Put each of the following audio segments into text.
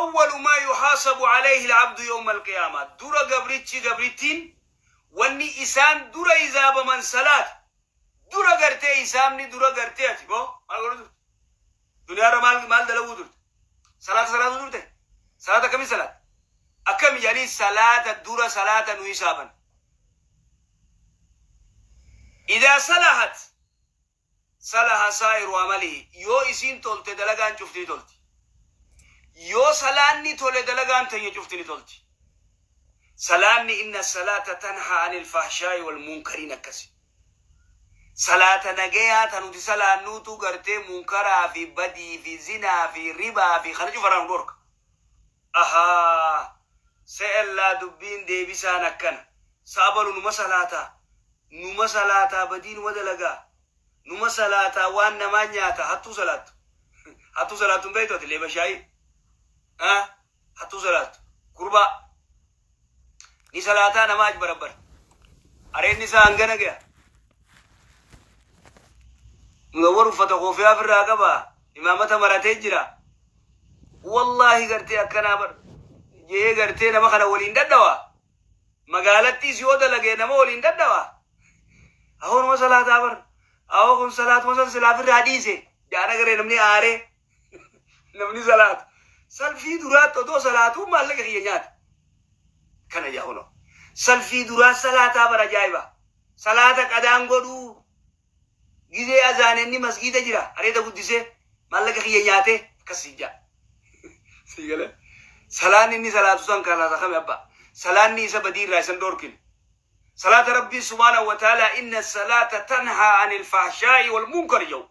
Awwalu maa yuhaasabu alayhi al-abdu yawma al-qiyaama. Dura gabrichi gabrittiin wanni isaan dura hizaabaman salaata. Dura gartee hisaabni dura gartee ati boo maal godhu turte? Duniyaarra maal maal dalaguu turte? Salaata salaatuu turte? Salaata akkamii salaata? Akkami jedhanii salaata dura salaata nu hisaaban. Idaa salahat salaha saa'iru amalihi yoo isiin tolte dalagaan cufti ni tolti. Yoo salaanni tole dalagaan teenya cufti ni tolti. Salaanni inna salaata tanhaa anil fahshaa'i wal munkariin akkasi. Salaata nagayaa ta nuti salaannuutu gartee munkaraa fi badii fi zinaa fi ribaa fi kana cufarraa nu dhorka. Ahaa se'ellaa dubbiin deebisaan akkana. Sa abalu numa salaataa? Numa salaataa badii numa dalagaa? Numa salaataa waan namaa nyaata hattuu salaattu? Hattuu salaattu hin beektu ati leeba shaayii? Ah hattuu salaattu? Gurbaa ni salaataa nama ajbarabbara. Areedni isaa hangana gaya. Munawwar uffata koofiyaa ofirraa qaba. Imaamata maratee jira. Wallaahi gartee akkanaa bar jee gartee nama kana waliin dhadhawa. Magaalattiis yoo dalage nama waliin dhadhawa. Ahoo nama salaataa bar. Ahoo kun salaatuma san silaa ofirraa dhiise. Jaana garee namni aaree. Namni salaatu. Salfii duraatti odoo salaatuu maallaqa kiyya nyaata. Kana jaa kunoo. Salfii duraa salaataa bar ajaa'iba. Salaata qadaan godhuu. Gizee azaane inni masgiida jira areeda guddisee maallaqa kiyya nyaatee akkas siin jaa. Sii galee. Salaanni inni salaatu san kalaata kami abba. Salaanni isa badii irraa isan dhoorkine. Salaata Rabbii subhaanahu wa ta'ala inna salaata tanhaa anil fahshaa'i wal munkar jedhu.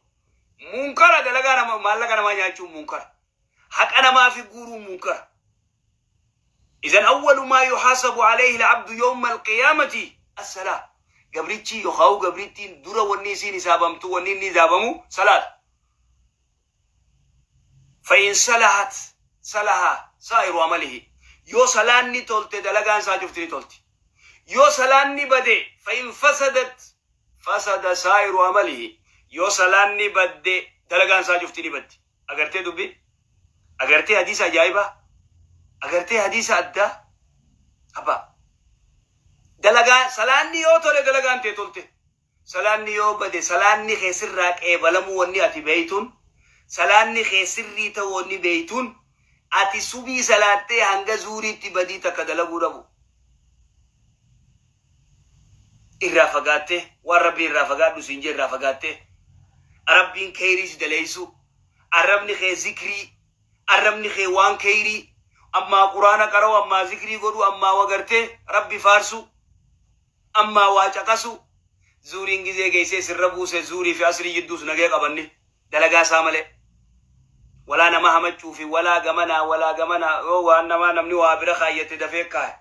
Munkara dalagaa nama maallaqa namaa nyaachuun munkara. Haqa namaa fi guuruun munkara. Izan awwalu maa yuhaasabu alayhi al-abdu yawma al-qiyaamati as-salaa. Gabrichi yookaan gabrittiin dura wanni isiin hisaabamtu wanni inni hisaabamu salaata. Fa'in salahat salaha saa'iru amalihi. Yoo salaanni tolte dalagaan isaa cufti ni tolti. Yoo salaanni bade fa'in fasadat fasada saa'iru amalihi. Yoo salaanni badde dalagaan isaa cufti ni baddi. Agartee dubbii? Agartee hadiisa ajaa'ibaa? Agartee hadiisa addaa? Abbaa. Dalagaa salaanni yoo tole dalagaan tee tolte. Salaanni yoo bade salaanni kee sirraa qeebalamuu wanni ati beeytuun salaanni kee sirrii ta'uu wanni beeytuun ati subii salaattee hanga zuuriitti badii takka dalaguu dhabu. Irraa fagaattee waan Rabbiin irraa fagaadhu siin jee irraa fagaattee Rabbiin keeyrii si daleeysuu arrabni kee zikrii arrabni kee waan keeyrii ammaa quraana qara'u ammaa zikrii godhu ammaa wagartee Rabbi faarsuu ammaa waa caqasuu zuuriin gizee geeysee sirra buuse zuurii fi asrii jidduus nagaya qabanni dalagaa isaa malee walaa nama hamachuu fi walaa gamanaa walaa gamanaa yoo waan namaa namni waa bira kaayyate dafee kaaya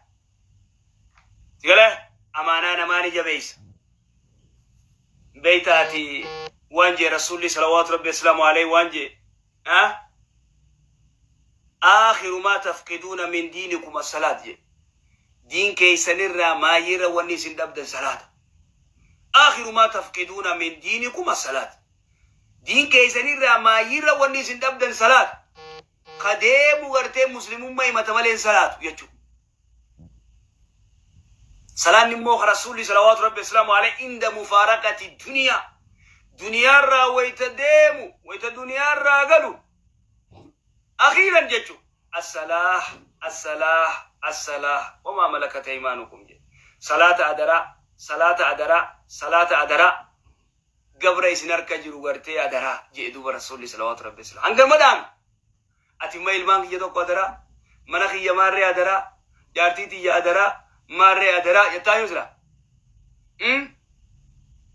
Si galee? Amaanaa namaa ni jabeeysa. Beeyta ati waan jee Rasuulli salawaatu rabbi aslaamu alayhi waan jee ah? Aakhiru maa tafqiduuna min diinikum as-salaat jee. Diin keeysanirraa maayiirra wanni isin dhabdan salaata. Aakhiru maa tafqiduuna min diinikum as-salaat. Diin keeysanirraa maayiirra wanni isin dhabdan salaata. Ka deemu gartee muslimummaa himata malee hin salaatu jechuudha. Salaanni immoo ka Rasuulli salawaatu rabbi wasalaamu alayhi inda mufaaraqati duniyaa. Duniyaarraa wayita deemu, wayita duniyaarraa galu. Akhiiran jechuudha. Assalaah, assalaah, assalaah. Wamaa malakat aymaanukum jedhe. Salaata adaraa, salaata adaraa, salaata adaraa. Gabra isin harka jiru gartee adaraa jedhe duuba Rasuulli salawaatu rabbi wasalaamu. Hangama dhaame. Ati ma ilmaan kiyya tokko adaraa, mana kiyya maarree adaraa, jaartii tiyya adaraa, maarree adaraa jettaa yoo silaa. Hmm?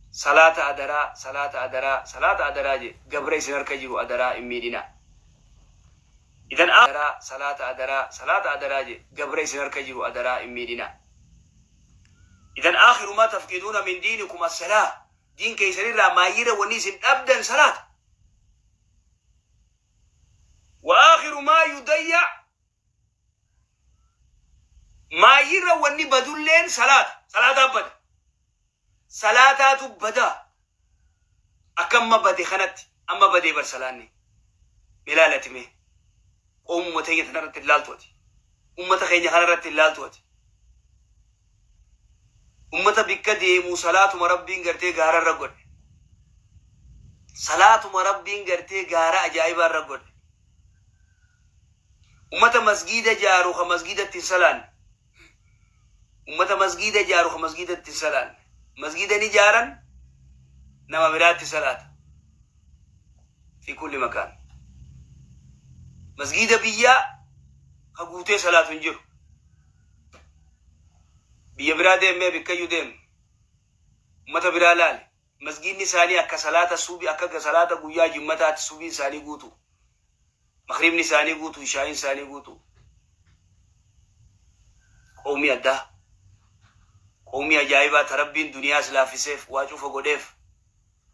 Salaata adaraa, salaata adaraa, salaata adaraa jee gabra isin harka jiru adaraa hin miidhinaa. Idan adaraa, salaata adaraa, salaata adaraa jee gabra isin harka jiru adaraa hin miidhinaa. Idan aakhiru maa tafqiduuna min diinikum as-salaa. Diin keessanirraa maayyira wanni isin dhabdan salaata. Wa aakhiru maa yudayya maayyirra wanni badulleen salaata. Salaataa bada. Salaataatu bada. Akka amma bade kanatti amma badee bar salaanni. Mee laalati mee. Qoomuma teenya tanarratti hin laaltu ati. Ummata keenya kanarratti hin laaltu ati. Ummata bikka deemu salaatuma Rabbiin gartee gaara irra godhe. Salaatuma Rabbiin gartee gaara ajaa'ibaa irra godhe. Ummata masgiida jaaru ka masgiidatti hin salaanne. Ummata masgiida jaaru ka masgiidatti hin salaanne. Masgiida ni jaaran, nama biraatti salaata. Fi kulli makaan. Masgiida biyyaa ka guutee salaatu hin jiru. Biyya biraa deemee bikkayyuu deemu. Ummata biraa laali. Masgiidni isaanii akka salaata subii, akka salaata guyyaa jimmataatti subiin isaanii guutu. Maghribni isaanii guutu, ishaa'iin isaanii guutu. Qawmii addaa. Qawmii ajaa'ibaa ta Rabbiin duniyaas laaffiseef, waa cufa godheef.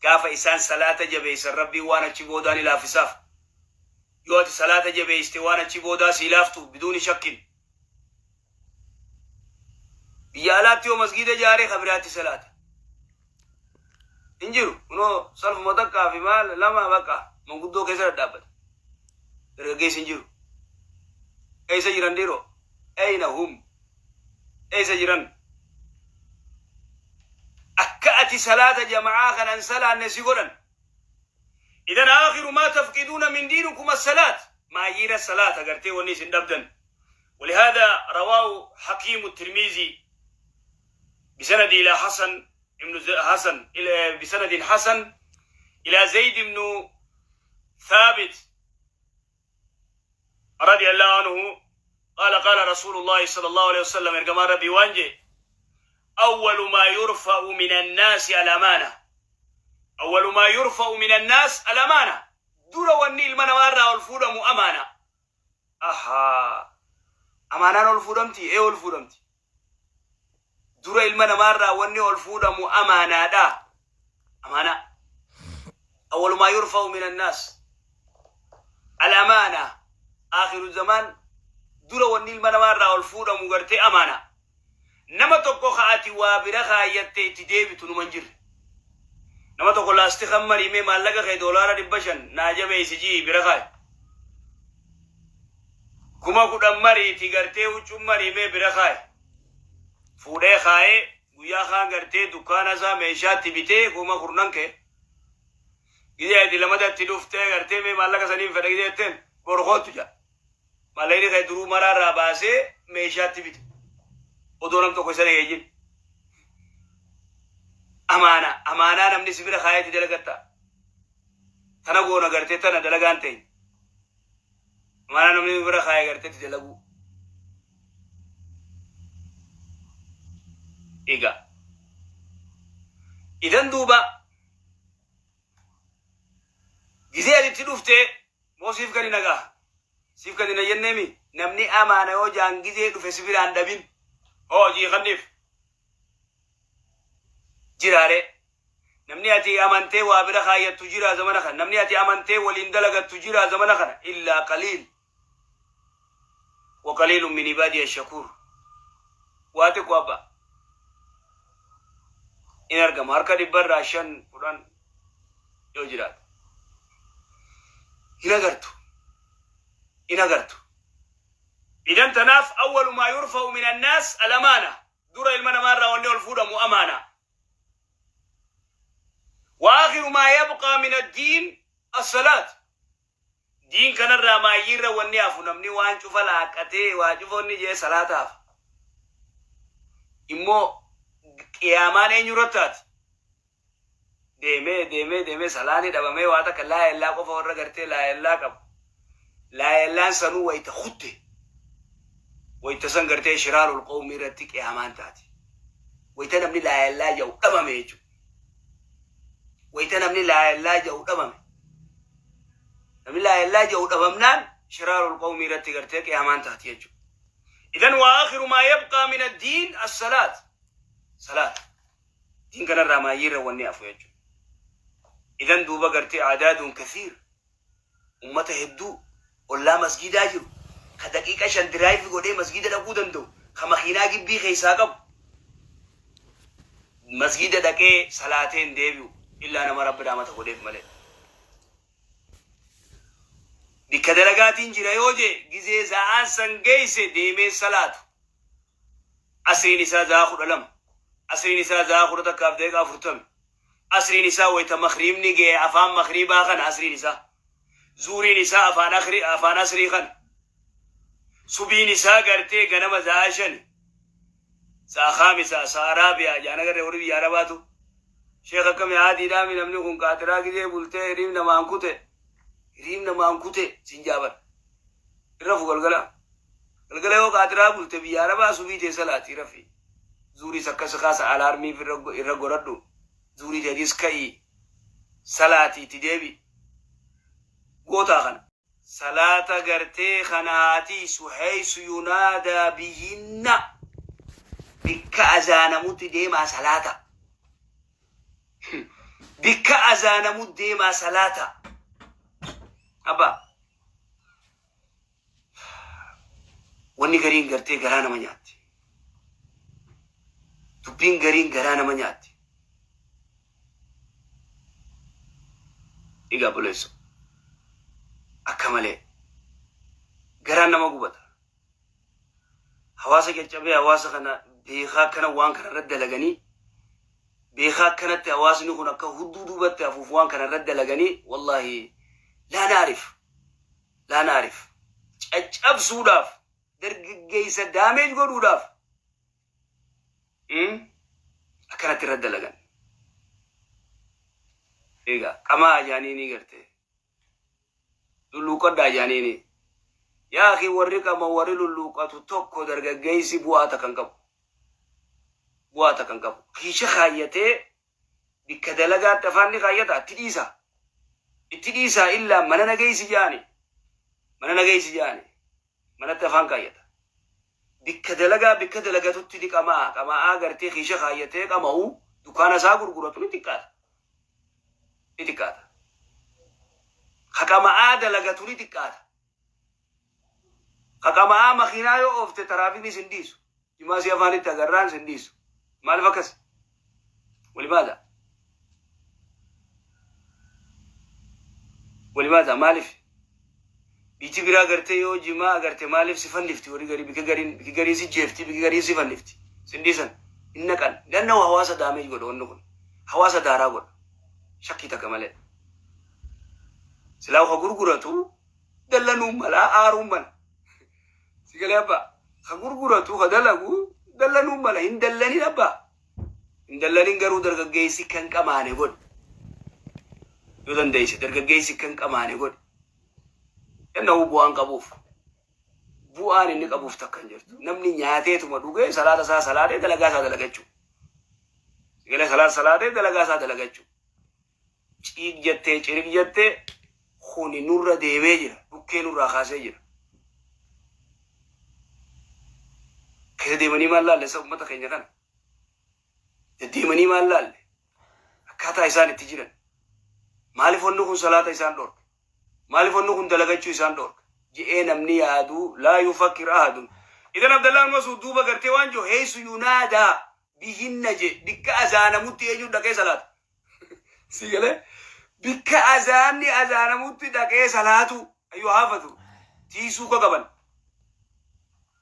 Gaafa isaan salaata jabeessan, Rabbiin waan achi boodaa ni laaffisaaf. Yoo ati salaata jabeessite, waan achi boodaa sii laaftu biduuni shakkin. Biyya alaatti yoo masgiida ijaaree ka biraatti salaata. Hin jiru. Kunoo salfuma takkaa fi maal lama bakka manguddoo keessa dhadhaabbata. Dargaggeessi hin jiru. Eessa jiran dhiiroo? Ayna hum? Eessa jiran? Akka ati salaata jama'aa kanan salaanne si godhan. إذن آخر ما تفقدون من دينكم الصلاة. Maayiira salaata gartee wanni isin dhabdan. ولهذا رواه حكيم الترمذي بسند إلى حسن ابن حسن إلى بسند حسن إلى زيد بن ثابت رضي الله عنه قال: قال رسول الله صلى الله عليه وسلم، ergamaan Rabbii waan jedhe: أول ما يرفع من الناس الأمانة. أول ما يرفع من الناس الأمانة. Dura wanni ilma namaarraa ol fuudhamu amaana. Ahaa, amaanaan ol fuudhamti? Ee, ol fuudhamti. Dura ilma namaarraa wanni ol fuudhamu amaanaadha. Amaanaa. أول ما يرفع من الناس الأمانة. آخر الزمان dura wanni ilma namaarraa ol fuudhamu gartee amaana. Nama tokko ka'ati waa bira kaayyattee itti deebitu numa hin jirre. Nama tokko laastikan mariimee maallaqa kee $500 naa jabeessi jii bira kaaye. 10,000 mariiti gartee huccuun mariimee bira kaaye. Fuudhee kaayee guyyaa kaan gartee dukkaana isaa meeshaatti bitee 10,000 kee. Gizee ati lamatatti dhuftee gartee mee maallaqa saniin fedha gizee jetteen, borkootu jaa. Maallaqni kee duruu maraarraa baasee meeshaatti bite. Odoo nam tokko isa dhageejjin. Amaana, amaanaa namni si bira kaayeeti dalagatta. Tana goona gartee tana dalagaan ta'e. Amaanaa namni bira kaayee garteetti dalaguu. Egaa. Idan duuba gizee ati dhuftee moo siif gadi nagaa siif gadi na jenneemi, namni amaana yoo jaan gizee dhufe si biraan dhabin hoo hojii kanniif jiraare. Namni ati amantee waa bira kaayyattu jira zamana kana? Namni ati amantee waliin dalagattu jira zamana kana? إلا قليل وقليل من عبادي الشكور. Waa xiqqoo abba in argama, harka dhibbarraa 5, 10 yoo jiraate hin agartu, hin agartu. Idan tanaaf أول ما يرفع من الناس الأمانة. Dura ilma namaarraa wanni ol fuudhamu amaana. وآخر ما يبقى من الدين الصلاة. Diin kanarraa maayyiirra wanni hafu, namni waan cufa laaqatee waa cufa wanni jee salaataaf immoo qiyaamaan eenyu irratti taati? Deemee deemee deemee salaani dhabamee waa takka laayellaa qofa warra gartee laayellaa qabu. Laayellaan sanuu wayita kutte, wayita san gartee شرار القوم irratti qiyaamaan taati. Wayita namni laayellaa jedhu dhabame jechuudha. Wayita namni laayellaa jedhu dhabame, namni laayellaa jedhu dhabamnaan شرار القوم irratti gartee qiyaamaan taati jechuudha. إذن وآخر ما يبقى من الدين الصلاة. صلاة دين كان الرمايير wanni hafu jechuudha. إذن duuba gartee أعداد كثير, ummata hedduu ollaa masgiidaa jiru, ka daqiiqa 5 drive godhee masgiida dhaquu danda'u, ka makiinaa gibbii keessaa qabu, masgiida dhaqee salaatee hin deebi'u, illaa nama Rabbi dhaamata godheef malee. Bikka dalagaatiin jira yoo jee, gizee za'aan san geeyse deemee salaatu. Asriin isaa za'aa 12. Asriin isaa za'aa 11:40. Asriin isaa wayta makhriibni gahe, afaan makhriibaa kana asriin isaa. Zuhriin isaa afaan akhri afaan asrii kana. Subiin isaa gartee ganama za'aa 5. Sa'a khaamisa, sa'a raabi'a jaan agarre warri biyya Arabaatu. Sheekh, akkami aadiidhaami namni kun qaatiraa gizee bultee hiriib namaan kute. Hiriib namaan kute sin jaabar. Irra fu galgala. Galgala yoo qaatiraa bulte biyya Arabaa, subii tee salaatii rafi. Zuuriis akkas kaasa, alaarmii irra godhadhu. Zuurii teetis ka'ii salaatii itti deebi. Gootaa kana. Salaata gartee kana haa tiiysu, haysu yunaadaa bihinna, bikka azaanamutti deemaa salaata. Bikka azaanamutti deemaa salaata. Abbaa. Wanni gariin gartee garaa nama nyaatti. Dubbiin gariin garaa nama nyaatti. Egaa buleessu. Akka malee. Garaan nama gubata. Hawaasa caccabee, hawaasa kana beekaa akkana waan kana irratti dalaganii, beekaa akkanatti hawaasni kun akka hudduu duubatti hafuuf waan kana irratti dalaganii, wallaahi laa naarif. Laa naarif. Caccabsuudhaaf, dargaggeessa damage godhuudhaaf akkanatti irratti dalagan. Egaa qamaa ajaanii ni garte. Lulluuqadhaa jaaniini. Yaa akhi, warri qama, warri lulluuqatu tokko dargaggeessi bu'aa takka hin qabu. Bu'aa takka hin qabu. Kiisha kaayyatee bikka dalagaatti afaan ni kaayyata, itti dhiisa. Itti dhiisaa, illaa mana nageessi jaani. Mana nageessi jaani. Manatti afaan kaayyata. Bikka dalagaa, bikka dalagatutti ni qama'a. Qama'aa gartee kiisha kaayyatee qama'u, dukaana isaa gurguratu ni xiqqaata. Ni xiqqaata. Ka qama'aa dalagatu ni xiqqaata. Ka qama'aa makiinaa yoo oofte taraafikni sin dhiisu. Jimaa si afaanitti agarraan sin dhiisu. Maaliif akkas? Walimaadha. Walimaadha, maaliif? Biitti biraa gartee yoo jimaa agarte maaliif si fannifti warri garii, bikka gariin, bikki gariin si jeefti, bikki gariin si fannifti. Sin dhiisan. Hin naqan. Danda'u hawaasa damage godha wanni kun. Hawaasa daaraa godha. Shakkii takka malee. Silaa ka gurguratu dallanuun mala, aaruun mala. Si galee abbaa? Ka gurguratu, ka dalagu dallanuun mala. Hin dallanin abbaa. Hin dallanin, garuu dargaggeessi kan qamaane godhi. Yoo dandeesse dargaggeessi kan qamaane godhi. Danda'u bu'aan qabuuf. Bu'aan inni qabuuf takka hin jirtu. Namni nyaateetuma dhugee salaata isaa salaatee dalagaa isaa dalagachuu. Si galee? Salaata salaatee dalagaa isaa dalagachuu. Ciig jettee, cirig jettee, kuni nurra deemee jira. Dhukkee nurraa kaasee jira. Keessa deemanii maal laalle isa uummata keenya kana? Deddeemanii maal laalle? Akkaataa isaan itti jiran. Maaliif wanni kun salaata isaan dhorke? Maaliif wanni kun dalagachuu isaan dhorke? Je'ee namni yaadu laa yufakkir ahadun. Idan Abdallaan Masuud duuba gartee waan jiru heessu yunaadaa bihinna je, bikka azaanamutti eenyu dhaqee salaata? Si galee? Bikka azaanni azaanamutti dhaqee salaatu ayyuu haafatu tiisuu ka qaban.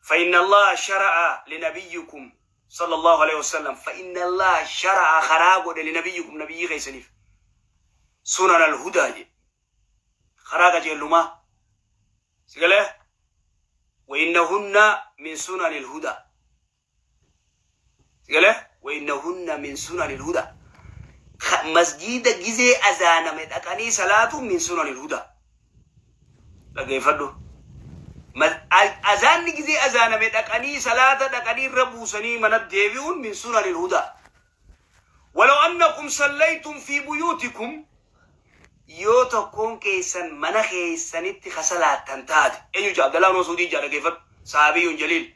فإن الله شرع لنبيكم صلى الله عليه وسلم، فإن الله شرع خراغ لنبيكم، نبي خيسنيف، سنن الهدى جي خراغ جيلما. سيقول وإنهن من سنن الهدى. سيقول وإنهن من سنن الهدى. مسجد جزي أذان مدقني صلاة من سنن الهدى. Dhaggeeffadhu. Azaanni gizee azaaname dhaqanii salaata dhaqanii irra buusanii mana deebi'uun min sunanil hudaa. ولو أنكم صليتم في بيوتكم, yoo tokkoon keessan mana keessanitti kasalaattan taate, eenyu jaa? Abdallaan Masuudii jaa, dhaggeeffadhu, sahabiyyun jaliil.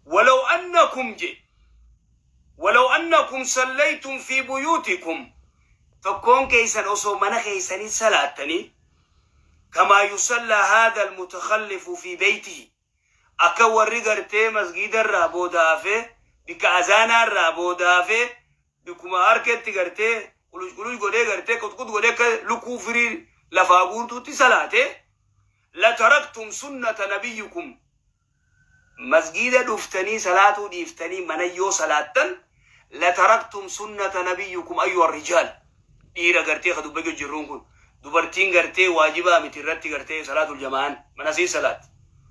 ولو أنكم je, ولو أنكم صليتم في بيوتكم, tokkoon keessan osoo mana keessanii salaattanii, كما يصلى هذا المتخلف في بيته, akka warri gartee masgiida irraa booda hafee, bikka azaanaa irraa booda hafee, bikkuma harkatti gartee quluj quluj godhee, gartee qutqut godhee, akka lukkuu firii lafaa guutuutti salaate. Lataraktum sunnata nabiyyukum. Masgiida dhuftanii salaatuu dhiiftanii mana yoo salaattan, lataraktum sunnata nabiyyukum ayyuha rijaal. Dhiira gartee ka dubbachuu jirruun kun, dubartiin gartee waajibaa miti irratti gartee salaatul jama'aan manasii salaatti.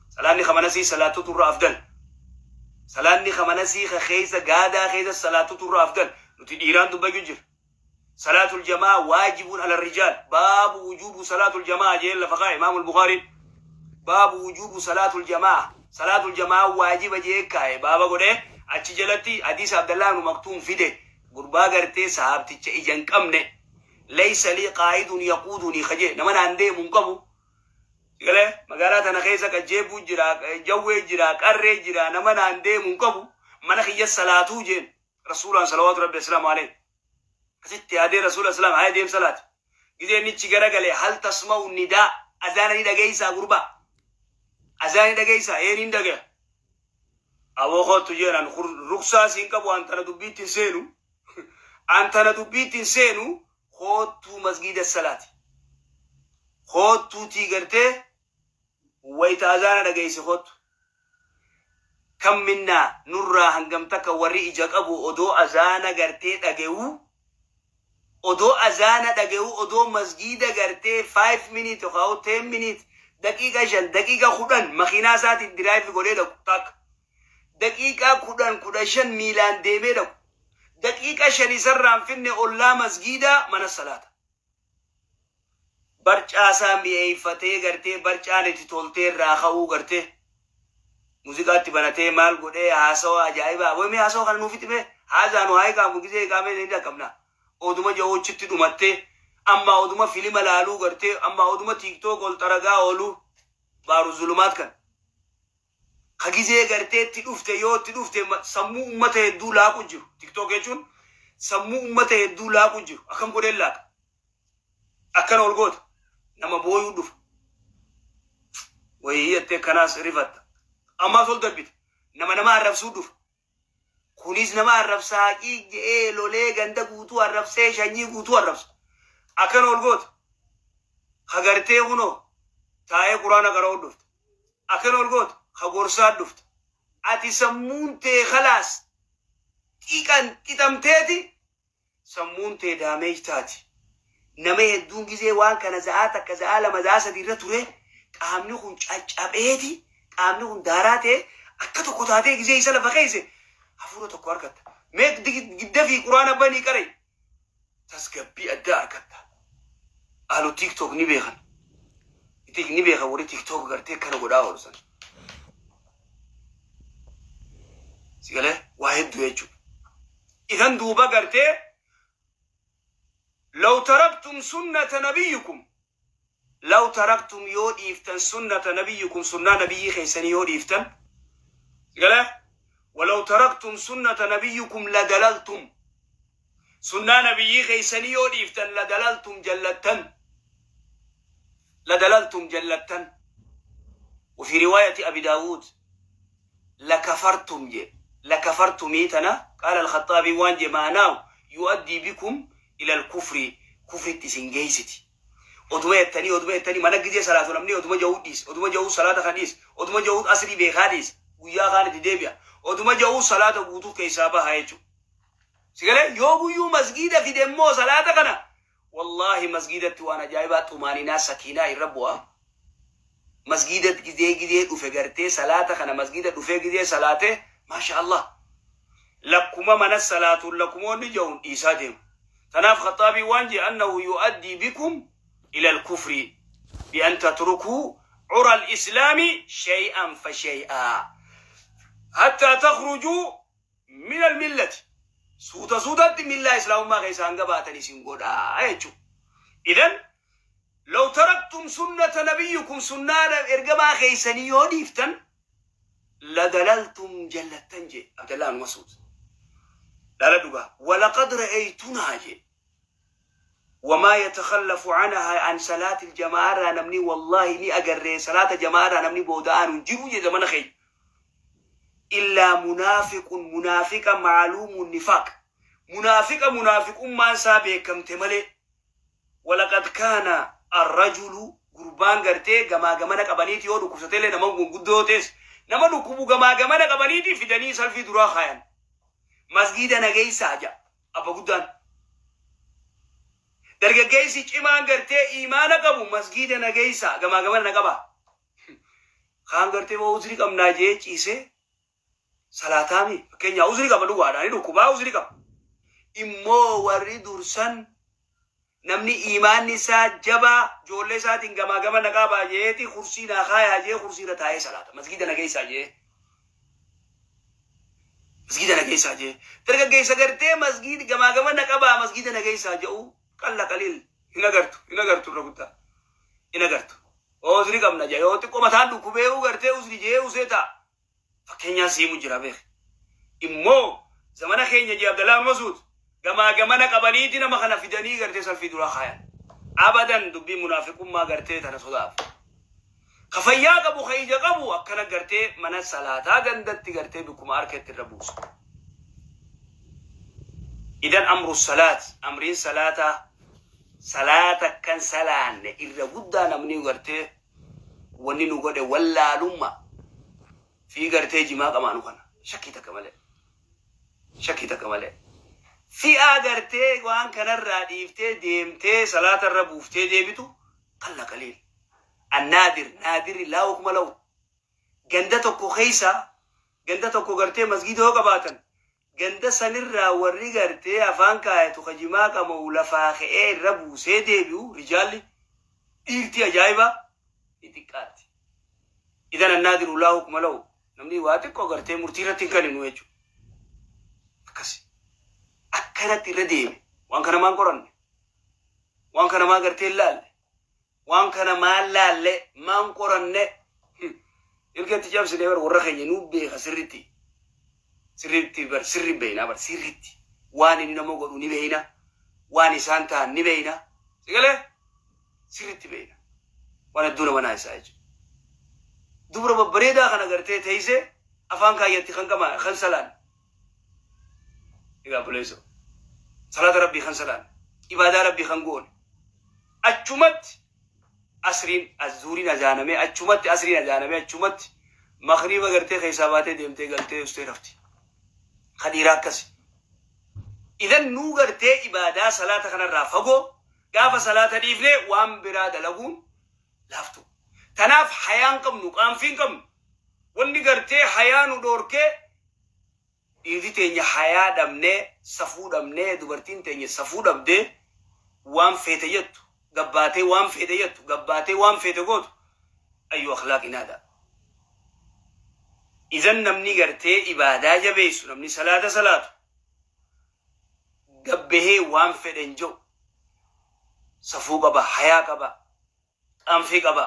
Salaanni ka manasii salaattutu irra afdal. Salaanni ka manasii ka keessa gaadaa keessa salaattutu irra afdal. Nuti dhiiraan dubbachuu jira. Salaatul jamaa waajibuun ala rijaal. Baabu wujuubu salaatul jamaa jeen lafa kaa'e Imaamul Bukaariin. Baabu wujuubu salaatul jamaa. Salaatul jamaa waajiba jee kaa'e baaba godhee achi jalatti hadiisa Abdallah ibn Maktuum fide. Gurbaa gartee sahaabticha ija hin qabne. Laysa lii qaa'idun yaquudunii kajee nama naan deemu hin qabu. Galee magaalaa tana keessa qajjeebuu jira, jawwee jira, qarree jira, nama naan deemu hin qabu. Mana kiyya salaatuu jeen. Rasuulaan salawaatu rabbi asalaamu alayhi. Asitti yaadee Rasuula islaam haa deem salaati. Gizee inni ichi garagale, hal tasma'u nidaa, azaana ni dhageessaa gurbaa? Azaana ni dhageessaa? Ee, ni dhagaya. Aboo kootu jeen, an ruksaa siin qabu, an tana dubbiitti hin seenu. An tana dubbiitti hin seenu, koottuu masgiida salaati. Koottuutii gartee wayita azaana dhageesse koottu. Kam minnaa, nurraa hangam takka warri ija qabu odoo azaana gartee dhaga'uu, odoo azaana dhaga'uu, odoo masgiida gartee 5 minute yookaan 10 minute, daqiiqa 5, daqiiqa 10 makiinaa isaatiin drive godhee dhaqu, takka daqiiqaa 10, 15 miilaan deemee dhaqu, daqiiqa 5 isarraan finne ollaa masgiidaa mana salaata. Barcaasaa mi'eeffatee gartee barcaan itti toltee irraa ka'uu, gartee muuziqaatti banatee maal godhee haasawa ajaa'ibaa wayii haasawa kana nuuf itti haazaa nu haa eegaamu gisee eegaamee ni dhaqqabna. Oduma jahochitti dhumattee amma oduma filima laaluu gartee amma oduma TikTok ol xaragaa ooluu baaru zulumaat kan. Ka gizee gartee itti dhufte, yoo itti dhufte sammuu ummata hedduu laaqu jiru. TikTok jechuun sammuu ummata hedduu laaqu jiru. Akkam godheen laaqa? Akkana ol goota. Nama booyuu dhufa. Wayii jettee kanaas rifatta. Ammaas ol darbita. Nama nama arrabsuu dhufa. Kunis nama arrabsaa qiiq je'ee lolee ganda guutuu arrabsee shanyii guutuu arrabsa. Akkana ol goota. Ka gartee kunoo taa'ee quraana qara'uu dhufta. Akkana ol goota. Ka gorsaa dhufta. Ati sammuun tee khalaas xiqan xixamteeti, sammuun tee damage taati. Nama hedduun gizee waan kana za'aa 1, za'aa 2, za'aa 3 irra ture, qaamni kun caccabeeti, qaamni kun daaraa ta'e akka tokko taatee gizee isa lafa keesse hafuura tokko argatta. Mee gidda fi quraana banii qarai, tasgabbii addaa argatta. Ahlu TikTok ni beekan. Ni beekan warri TikTok gartee kana godhaa oolu sana. Sigalee waa hedduu jechuudha. Idan duuba gartee law taraktum sunnata nabiyyikum, law taraktum, yoo dhiiftan, sunnata nabiyyikum, sunnaa nabiyyii keessanii yoo dhiiftan, sigalee, walaw taraktum sunnata nabiyyikum ladalaltum, sunnaa nabiyyii keessanii yoo dhiiftan, ladalaltum, jallattan, ladalaltum, jallattan. وفي رواية أبي داود لكفرتم جي لكفرتم تنا. قال الخطابي وان جي معناه يؤدي بكم إلى الكفر، كفر تسنجيستي. Oduma jettanii, oduma jettanii mana gizee salaatu namni oduma ja'uu dhiis, oduma ja'uu salaata kan dhiis, oduma ja'uu asrii beekaa dhiis, guyyaa kaan itti deebi'a, oduma ja'uu salaata guutuu keessaa baha jechuudha. Sigalee yoo guyyuu masgiida fide immoo salaata kana, wallaahi masgiidatti waan ajaa'ibaa xumaaninaa sakiinaa irra bu'a. Masgiida gizee gizee dhufe gartee salaata kana masgiida dhufee gizee salaate, maasha Allah, lakkuma mana salaatuun lakkumoonni ja'uun dhiisaa deemu. Tanaaf Khaxaabii waan jee annahu yu'addii bikum ila al-kufri bi an tatrukuu cura al-islaami shay'an fa shay'aa hattaa takhrujuu min al-millati, suuta suutatti millaa islaamummaa keessaa hanga baatan isin godhaa jechuudha. Idan law taraktum sunnata nabiyyikum, sunnaa ergamaa keessanii yoo dhiiftan, ladalaltum, jallattan jee Abdallah ibn Mas'ud. Dhala dhugaa walaqad ra'aytunaa jee wamaa yatakhallafu anhaa an salaati aljamaa irraa namni, wallahi ni agarree, salaata jamaa irraa namni booda'aan hin jiru jee zamana keenya illaa munaafiqun, munaafiqa maaluumun nifaaq, munaafiqa munaafiqummaan isaa beekamte malee. Walaqad kaana arrajulu Gurbaan gartee gamaa gamana qabaniiti yoo dhukkubsatellee, nama gurguddoo ta'es, nama dhukkubu gamaa gamana qabaniiti fidanii salfii duraa kaayan. Masgiida nageessaa jedha abba guddaan. Dargaggeessi cimaan gartee imaana qabu masgiida nageessaa, gamaa gamana na qaba. Kaan gartee waa uzrii qabnaa jee ciisee salaataami. Fakkeenyaa uzrii qaba, dhugaadhaan ni dhukkubaa, uzrii qaba. Immoo warri dursan, namni imaanni isaa jabaa, ijoollee isaatiin gamaa gama na qabaa jeeti, kursii naa kaayaa jee, kursii irra taa'ee salaata. Masgiida nageessaa jee. Masgiida nageessaa jee. Dargaggeessa gartee masgiida gamaa gama na qabaa, masgiida nageessaa jedhu qalla qaliil hin agartu, hin agartu, irra guddaa hin agartu. Uzrii qabna jee yoo xiqqoo mataan dhukkubee'uu gartee uzrii jee usee ta'a. Fakkeenyaan siimu jira beek. Immoo zamana keenya jee Abdallah Masuud gamaa gamana qabaniiti nama kana fidanii gartee salfii duraa kaayan. Abadan dubbii munaafiqummaa gartee tana sodaaf. Ka fayyaa qabu, ka ija qabu akkana gartee mana salaataa gandatti gartee bikkuma harkatti irra buusa. Idan amru salaat, amriin salaataa, salaata kan salaanne irra guddaa namni gartee wanni nu godhe wallaalummaa fi gartee jimaa qamaanu kana shakkii takka malee. Shakkii takka malee. Fi'aa gartee waan kanarraa dhiiftee deemtee salaatarra buuftee deebitu qalla qaliil. Annaadir naadirri laa hukma lahu. Ganda tokko keessa, ganda tokko gartee masgiida yoo qabaatan, ganda sanirraa warri gartee afaan kaayatu ka jimaa qama'u lafaa ka'ee irra buusee deebi'u, rijaalli dhiirtii ajaa'ibaa ni xiqqaatti. Idan annaadiru laa hukma lahu. Namni waa xiqqoo gartee murtii irratti hin kennu jechuudha. Akkasi. Akkanatti irra deeme. Waan kana maan qoranne? Waan kana maa gartee hin laalle? Waan kana maan laalle? Maan qoranne? Ilkeetti cabsine bar, warra keenya nuu beeka sirritti. Sirritti bar, sirri beekna bar, sirritti. Waan inni nama godhu ni beekna. Waan isaan ta'an ni beekna. Sigalee? Sirritti beekna. Waan hedduu nama naayisaa jechuudha. Dubra babbareedaa kana gartee teessee afaan kaayyatti kan qama kan salaan. Egaa buleessa. Salaata Rabbii kan salaan. Ibaadaa Rabbii kan goone. Achumatti asriin azuuriin azaanamee, achumatti asriin azaanamee, achumatti makriiba gartee keessaa baatee deemtee galtee ustee rafti. Ka dhiiraa akkasi. Idan nuu gartee ibaadaa salaata kanarraa fagoo, gaafa salaata dhiifnee waan biraa dalaguun laaftu. Tanaaf hayaan qabnu, qaanfiin qabnu. Wanni gartee hayaa nu dhoorkee, dhiirri teenya hayaa dhabnee, safuu dhabnee, dubartiin teenya safuu dhabdee waan feete jettu, gabbaatee waan feete jettu, gabbaatee waan feete gootu, ayyu akhlaaqinaadha. Idan namni gartee ibaadaa jabeessu, namni salaata salaatu, gabbahee waan fedhen jedhu, safuu qaba, hayaa qaba, qaanfii qaba.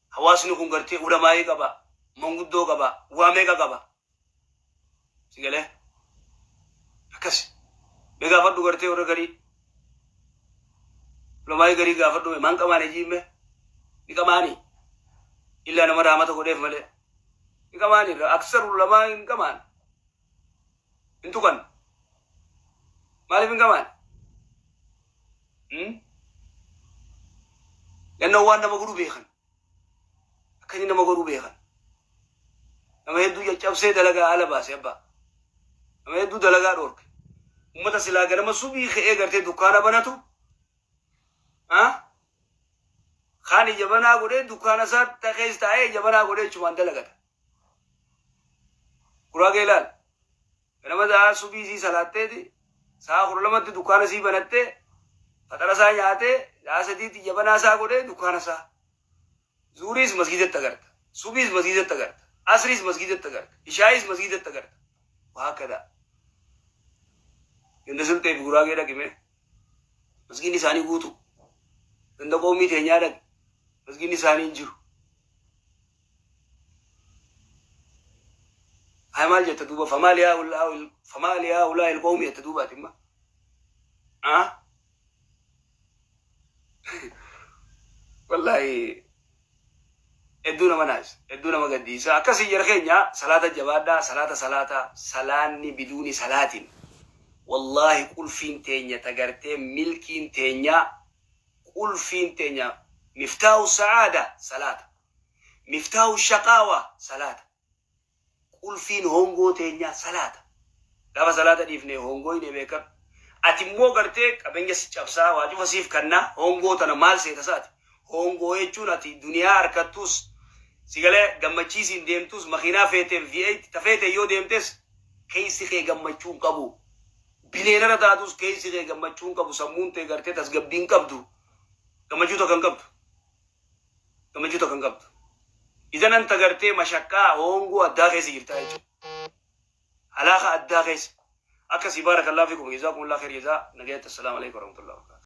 Hawaasni kun gartee ulamaayii qaba, manguddoo qaba, waa meeqa qaba. Si galee? Akkas. Mee gaafadhu gartee warra garii. Ulamaayii garii gaafadhu, maan qamaane jiimme? Ni qamaani. Illaa nama raamata godheef malee. Ni qamaani. Aksar ulamaa hin qamaan. Hin tuqan. Maaliif hin qamaan? Lannoo waan nama godhu beekan. Akka inni nama godhu beekan. Nama hedduu caccabsee dalagaa ala baase abbaa. Nama hedduu dalagaa dhoorke. Uummata silaa ganama subii ka'ee gartee dukkaana banatu. Kaan ija banaa godhee dukkaana isaa keessa taa'ee ija banaa godhee achumaan dalagata. Guraagee ilaal. Ganama sa'a subii sii salaatteeti sa'a 12tti dukkaana sii banattee, faxara isaa nyaatee, sa'a 3tti ija banaa isaa godhee dukkaana isaa. Zuuriis masgiidatti agarta. Subiis masgiidatti agarta. Asriis masgiidatti agarta. Ishaayis masgiidatti agarta. Waa akkada. Ganda Silxee fi Guraagee dhaqime. Masgiidni isaanii guutu. Ganda qoomii teenyaa dhaqi. Masgiidni isaanii hin jiru. Hay, maal jetta duuba? Famaali haa ulaa ilqoomii jetta duuba ati imma. Ah? Wallaahi hedduu nama naas, hedduu nama gaddiisa. Akkasii jara keenya, salaata jabaadhaa, salaata, salaata, salaanni biduuni salaatiin. Wallaahi qulfiin teenya tagartee milkiin teenya, qulfiin teenya Miftaahu sa'aada salaata. Miftaahu shaqaawa salaata. Qulfiin hongoo teenyaa salaata. Gaafa salaata dhiifne hongoo hin beekan. Ati immoo gartee qabeenya si cabsaa, waa cufa siif kannaa, hongoo tana maal seeta saati? Hongoo jechuun ati duniyaa harkattus, sigalee gammachiisiin deemtus, makiinaa feeteen V8 tafeete yoo deemtes, keessi kee gammachuu hin qabu. Bileenara taatus keessi kee gammachuu hin qabu. Sammuun tee gartee tasgabbii hin qabdu. Gammachuu tokko hin qabdu. Gammachuu tokko hin qabdu. Idan anta gartee mashaqqaa hongoo addaa keessa jirta jechuudha. Halaaka addaa keessa. Akkasii, baarakallahu fiikum, jazaakumullahu khair jazaa nagayatti. Assalaamu alaikum warahmatullahi wabarakatuh.